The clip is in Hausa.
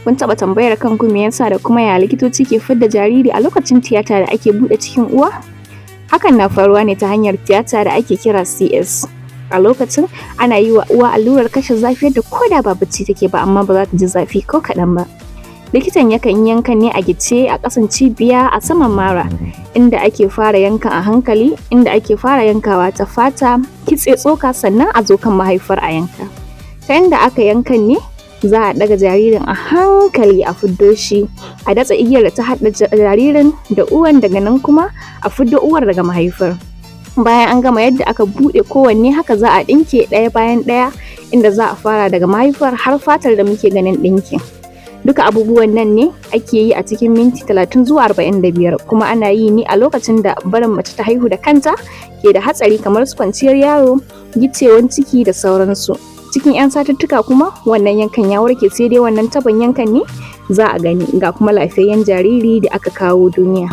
Kun taɓa tambayar kanku me yasa da kuma ya likitoci ke fidda jariri a lokacin tiyata da ake buɗe cikin uwa? Hakan na faruwa ne ta hanyar tiyata da ake kira CS. A lokacin ana yi wa uwa allurar kashe zafi yadda ko da ba bacci take ba, amma ba za ta ji zafi ko kaɗan ba. Likitan yakan yi yankan ne a gicciye a ƙasan cibiya a saman mara, inda ake fara yankan a hankali, inda ake fara yankawa ta fata, kitse, tsoka, sannan a zo kan mahaifar a yanka. Ta yanda aka yankan ne za a ɗaga jaririn a hankali, a fiddo shi, a datse igiyar da ta haɗa jaririn da uwan, daga nan kuma a fiddo uwar daga mahaifar. Bayan an gama yadda aka buɗe kowanne, haka za a ɗinke ɗaya bayan ɗaya, inda za a fara daga mahaifar har fatar da muke ganin ɗinkin. Duka abubuwan nan ne ake yi a cikin minti 30 zuwa 45, kuma ana yi ne a lokacin da barin mace ta haihu da kanta ke da hatsari, kamar su kwanciyar yaro, giccewan ciki da sauransu. Cikin 'yan satuttuka kuma wannan yankan ya warke, sai dai wannan tabon yankan ne za a gani, ga kuma lafiyayyen jariri da aka kawo duniya.